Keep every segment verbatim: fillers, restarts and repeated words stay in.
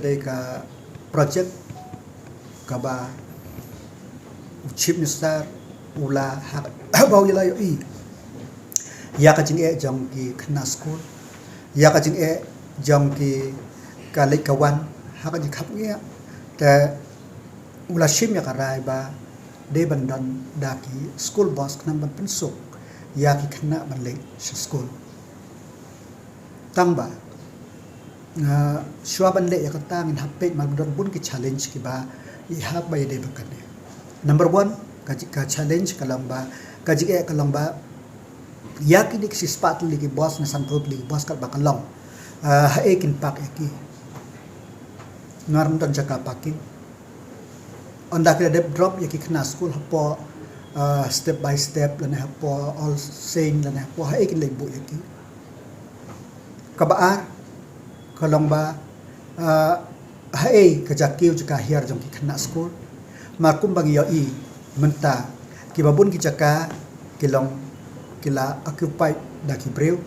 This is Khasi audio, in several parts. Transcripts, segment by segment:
Dei ka project kaba u Chief Minister u la hap ba u la ïohi ïa ka jingeh jong ki khynnah skul, ïa ka jingeh jong ki ka leit ka wan ha ka jingkhapngiah. Te u la shim ïa ka rai ba dei ban don da ki school bus khnang ban pynsuk ïa ki khynnah ban leit sha skul. Tang ba, ah, shuwa ban leh ïa kata ngin hap peit ba don bun ki challenge kiba i hap ba ïadei bad kane. Number one, ka ji-, ka challenge ka long ba, ka jingeh ka long ba ïa kine ki shispah tylli ki bus ne sanphew tylli ki bus katba ka long, ah, haei kin park ïa ki? Namar ym don jaka parking. Ynda ki la dep drop ïa ki khynnah skul hapoh, ah, Step by Step lane hapoh All Saint lane hapoh haei kin leit buh ïa ki? Kaba ar ka long ba, ah, haei ka jaka kiew jaka hiar jong ki khynnah skul? Namar kumba ngi ïohi mynta kiba bun ki jaka ki long ki la occupied da ki briew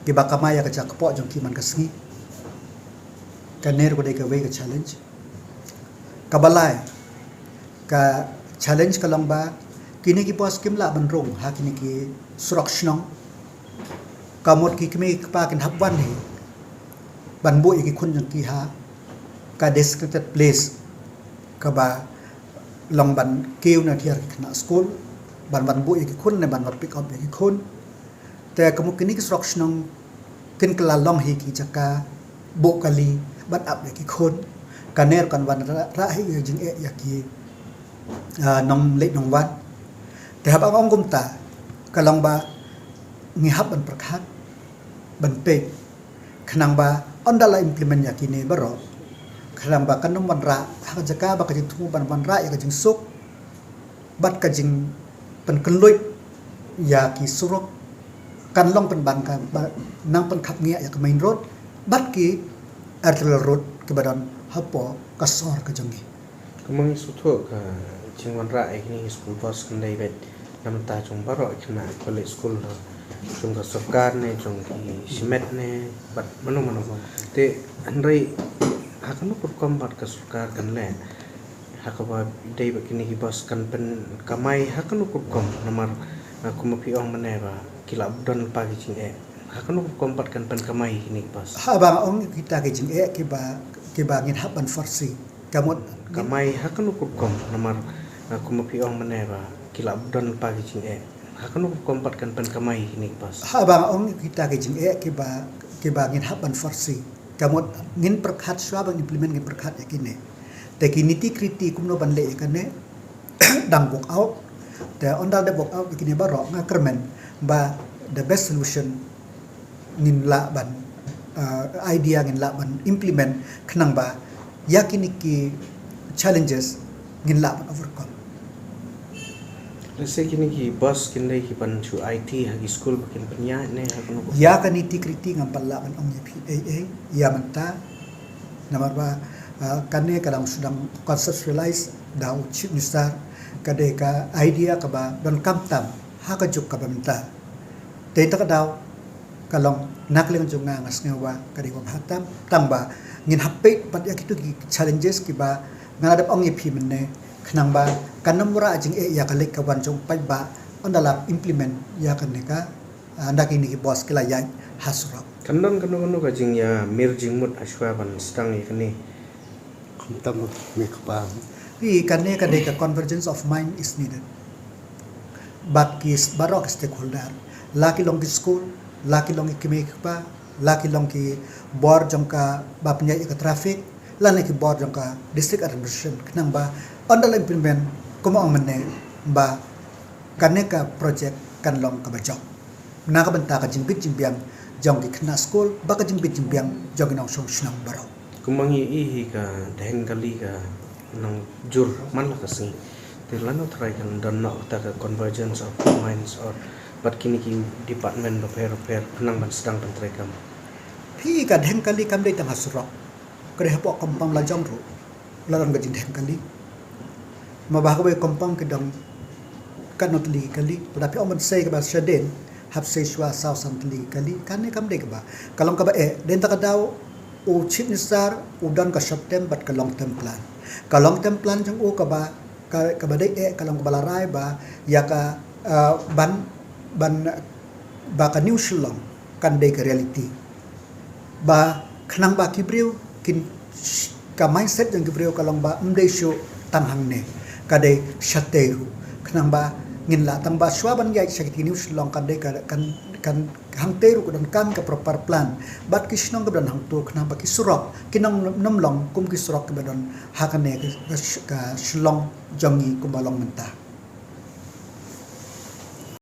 kiba kamai ïa ka jaka kpoh jong ki man ka sngi. Kane ruh ka dei kawei ka challenge. Kaba lai ka challenge ka long ba kine ki bus kim lah ban rung ha kine ki surok shnong. Ka mut ki kmie ki kpa kin hap wan hi ban buh ïa ki khun jong ki ha ka designated place kaba long ban kiew na thiar ki khynnah skul ban, ban buh ïa ki khun ne ban, ban pick up ïa ki khun. Te ka mut kine ki surok shnong kin kylla long hi ki jaka buh kali ban ap ïa ki khun. Kane ruh kan wan rah, rah hi ïa jingeh ïa ki, ah, nongleit nongwan. Te haba nga ong kumta ka long ba ngi hap ban pyrkhat ban peit khnang ba ynda la implement ïa kine baroh, khnang ba kan ym wanrah ha ka jaka ba ka jingthmu ban wanrah ïa ka jingsuk bad ka jingpynkynluid ïa ki surok kan long pynban ka ba nang pynkhapngiah ïa ka main road bad ki arterial road kiba don hapoh ka sor ka jong ngi. Kumba ngi sngewthuh ka jingwanrah ïa kine ki school bus kan dei beit na bynta jong baroh ki khynnah kiba leit skul, jong ka sorkar ne jong ki shimet ne bad mano mano. Te hynrei ha kano ka rukom pat ka sorkar kan leh ha kaba dei ba kine ki bus kan pynkamai ha kano ka rukom, namar, ah, kumba phi ong mynne ba ki la don lypa ki jingeh, ha kano ka rukom pat kan pynkamai kine ki bus? Haba nga ong kita ki jingeh kiba, kiba ngin hap ban foresee, ka mut kamai ha kano ka rukom, namar, ah, kumba phi ong mynne ba ki la don lypa ki jingeh, ha kano ka rukom pat kan pynkamai kine ki bus? Haba nga ong kita ki jingeh kiba, kiba ngin hap ban foresee, ka mut ngin pyrkhat shuwa ban implement, ngin pyrkhat ïa kine. Te ki nitty gritty kumno ban leh ïa kane dang work out. Te ynda dep work out ïa kine baroh nga kyrmen ba the best solution ngin lah ban, uh, idea ngin lah ban implement khnang ba ïa kine ki challenges ngin lah ban overcome. Lehse kine ki bus kin dei ki ban shu aiti ha ki skul ba kin pynïaid ne ha kano ka? Ïa ka nitty gritty ngam pat lah ban ong ïa phi ei ei ïa mynta. Namar ba, ah, kane ka dang shu dang conceptualize da u Chief Minister, ka dei ka idea kaba donkam tam ha ka juk kaba mynta. Te ïa kata ka daw ka long na ka liang jong nga, nga sngew ba ka dei kaba bha tam, tang ba ngin hap peit pat ïa kito ki challenges kiba nga la dep ong ïa phi mynne, khnang ba kan ym wanrah jingeh ïa ka leit ka wan jong u paidbah ynda la implement ïa kane ka, ah, ynda kine ki bus ki la ïaid ha surok. Kan don kano kano ka jingïamir jingmut ha shuwa ban sdang ïa kane? Khamtam ki kmie ki kpa. Phi, kane ka dei ka convergence of mind is needed. Bad ki s-, baroh ki stakeholder, la ki long ki skul, la ki long ki kmie ki kpa, la ki long ki bor jong kaba pynïaid ïa ka traffic, lane ki bor jong ka district administration, khnang ba ynda la implement kumba ong mynne ba kane ka project kan long kaba jop na ka bynta ka jingbit jingbiang jong ki khynnah skul bad ka jingbit jingbiang jong ki nongshong shnong baroh. Kumba ngi ïohi hi ka dheng kali ka nang jur man la ka sngi. Te lano tharai kan don noh kata ka convergence of minds or bad kine ki department bapher bapher khnang ban sdang ban treikam? Phi, ka dheng kali kam dei tang ha surok, ka dei hapoh compound la jong ruh la don ka jingdheng kali. Ma ba ha kawei ka compound ki don katno tylli ki kali, lada phi ong ban sei kaba shadien, hap sei shuwa saw san tylli ki kali. Kane kam dei kaba, ka long kaba eh, dei na kata ka daw U Chief Minister u don ka short term bad ka long term plan. Ka long term plan jong u kaba, ka, kaba dei eh ka long kaba la rai ba ïa ka, uh, ban, ban, ba ka New Shillong kan dei ka reality. Ba khnang ba ki briew kin, ka mindset jong ki briew ka long ba ym dei shuh tang hangne, ka dei shatei ruh. Khnang ba ngin lah tang ba shuwa ban ïaid sha ki New Shillong kan dei ka, kan, kan hangtei ruh ka donkam ka proper plan. Bad ki shnong ka don hangto khnang ba ki surok kin ym long kum ki surok kiba don ha kane ka, ka, ka Shillong jong ngi kumba long mynta.